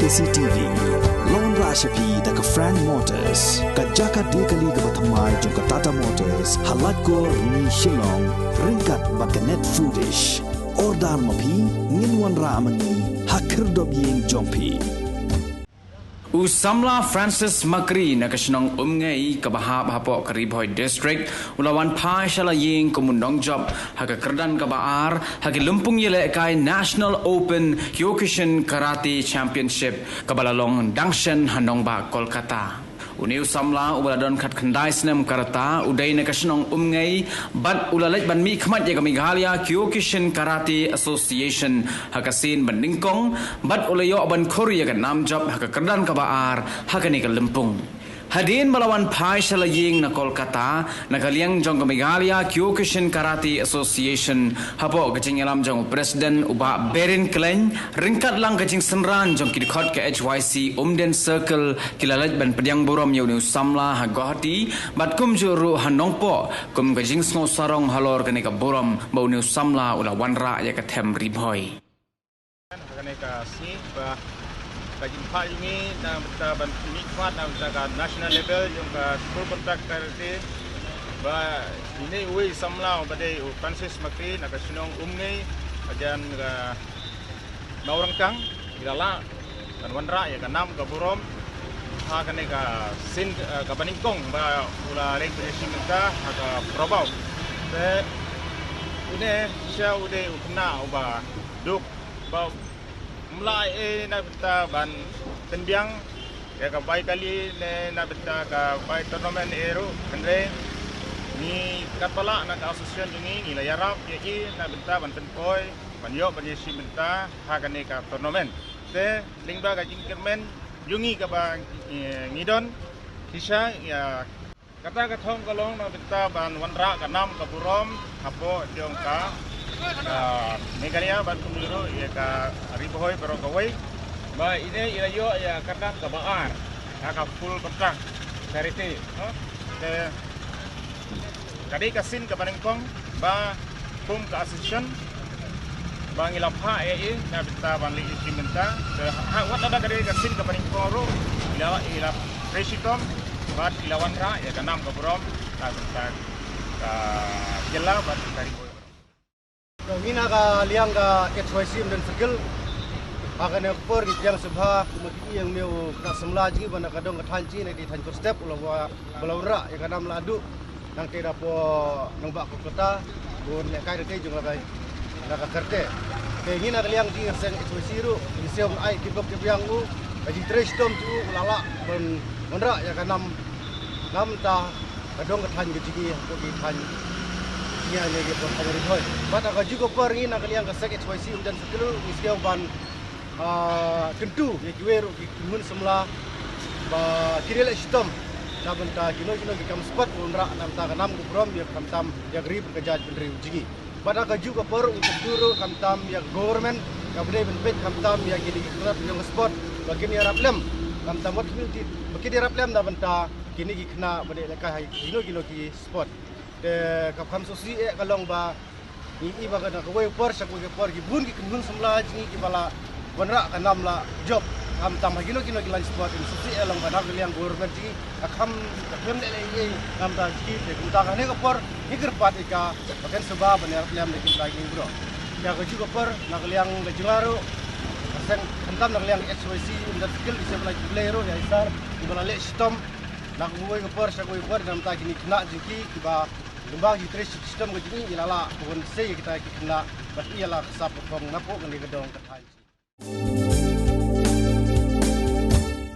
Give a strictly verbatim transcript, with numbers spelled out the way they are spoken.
C T V. Lawan rah sha phi da ka Frank Motors, ka jaka die kali kaba thymmai jong ka Tata Motors ha Laitkor, Rni, Shillong, ryngkat bad ka Net Foodish. Order ma phi, ngin wanrah ma ngi ha khyrdop ïing jong phi. U samla Francis Makri na ka shnong Umngei kaba hap hapoh ka Ri Bhoi District u la wan phai sha la ïing kum u nongjop ha ka kyrdan kaba ar ha ki lympung ïalehkai National Open Kyokushin Karate Championship kaba la long dang shen ha nongbah Kolkata. Une u samla uba la don khatkhyndai snem ka rta u dei na ka shnong Umngei bad u la leit ban mihkhmat ïa ka Meghalaya Kyokushin Karate Association ha ka sien ba nyngkong bad u la ïoh ban khur ïa ka nam jop ha ka kyrdan kaba ar ha kane ka lympung. Hadien ba la wan phai sha la ïing na Kolkata na ka liang jong ka Meghalaya Kyokushin Karate Association, hapoh ka jingïalam jong u President u Bah Berin Klein, ryngkat lang ka jingsynran jong ki dkhot ka H Y C Umden Circle, ki la leit ban pdiang burom ïa une u samla ha Guwahati bad kumjuh ruh ha Nongpoh kum ka jingsngew sarong halor kane ka burom ba une u samla u la wanrah ïa ka them Ri Bhoi. Ha kane ka sngi ba ka jingphah jong ngi na bynta ban mihkhmat na bynta ka national level jong ka School Conduct Karate, ba ine uwei samla uba dei u Francis Makri na ka shnong Umngei, hajan ka Mawrangkang, i la lah ban wanrah ïa ka nam ka burom ha kane ka sien, eh, kaba nyngkong ba u la leit ban ïashim bynta ha ka Parabau. Te une shisha u dei u khynnah uba duk ba um lah ei na bynta ban pynbiang ïa ka bai kali ne na bynta ka bai tournament ei ruh, hynrei ngi katba lah na ka association jong ngi, ngi la ïarap ïa i na bynta ban pynpoi ban ïoh ban ïashim bynta ha kane ka tournament. Te lyngba ka jingkyrmen jong ngi kaba, eh, ngi don, shisha ïa kata ka thong ka long na bynta ban wanrah ka nam ka burom hapoh jong ka, ka Meghalaya bad kumjuh ruh ïa ka Ri Bhoi baroh kawei. Ba ine i la ïoh ïa ka nam kaba ar ha ka Full Contact Karate, no? Te ka dei ka sien kaba nyngkong ba kum ka association ba ngi la phah ïa i na bynta ban leit ïashim bynta. Te ha, wat la da ka dei ka sien kaba nyngkong ruh i la, i la trei shitom bad i la wanrah ïa ka nam ka burom na bynta ka jylla bad ka Ri Bhoi. Ngi na ka liang ka H Y C Umden Circle, ha kane ka por ngi pdiang sngewbha kum u khynnah samla jong ngi ba na ka dong ka thaiñ jong ngi, na ka thaiñ Kyrstep, u la wa ba la wanrah ïa ka nam la duh nangta da hapoh nongbah Kolkata, bun lehkai da ka jong la kai na ka karate. Te ngi na ka liang jong ka seng H Y C ruh ngi sngewbha ai ki bok ki biang u ka jingtrei shitom jong u, u la lah ban wanrah ïa ka nam, namta ka dong ka thaiñ ka jong ngi, hapoh ki thaiñ jong ngi ne ki por thaiñ Ri Bhoi. Bad ha kajuh ka por ngi na ka liang ka seng H Y C Umden Circle ruh ngi sngewbha ban ah, kyntu ïa kiwei ruh ki kynhun samla ba kin ïaleh shitom na bynta kino kino ki kam sport, ban wanrah na bynta ka nam ka burom ïa khamtam ïa ka ri bad ka jaitbynriew jong ngi. Bad ha kajuh ka por ngi kyntu ruh khamtam ïa ka government kaba dei ban peit khamtam ïa kine ki khynnah jong ka sport ba kin ïarap lem, khamtam wat community ba kin ïarap lem na bynta kine ki khynnah ba dei lehkai ha kino kino ki sport. Te ka kham sngewsih eh ka long ba ngi i ba ka na kawei ka por sha kawei ka por ki bun ki kynhun samla jong ngi kiba la wanrah ka nam la jop, khamtam ha kino kino ki line sport. Ngi sngewsih eh long ba na ka liang government jong ngi ka kham, ka khlem leh leh ei ei namta jong ki. Te kumta kane ka por ngi kyrpad ïa ka ba kan sngewbha ban ïarap lem da ki bynta ki briew. Ïa kajuh ka por na ka liang ka jong nga ruh, ka seng, khamtam na ka liang H Y C Umden Circle, ngi sngewbha ban ai khublei ruh ïa i Sir kiba la leh shitom na kawei ka por sha kawei ka por namta kine ki khynnah jong ki kiba lyngba ka jingtrei shitom ka jong i, i la lah ban sei ïa kita ki khynnah bad i la sap ka thong napoh kane ka dong ka thaiñ.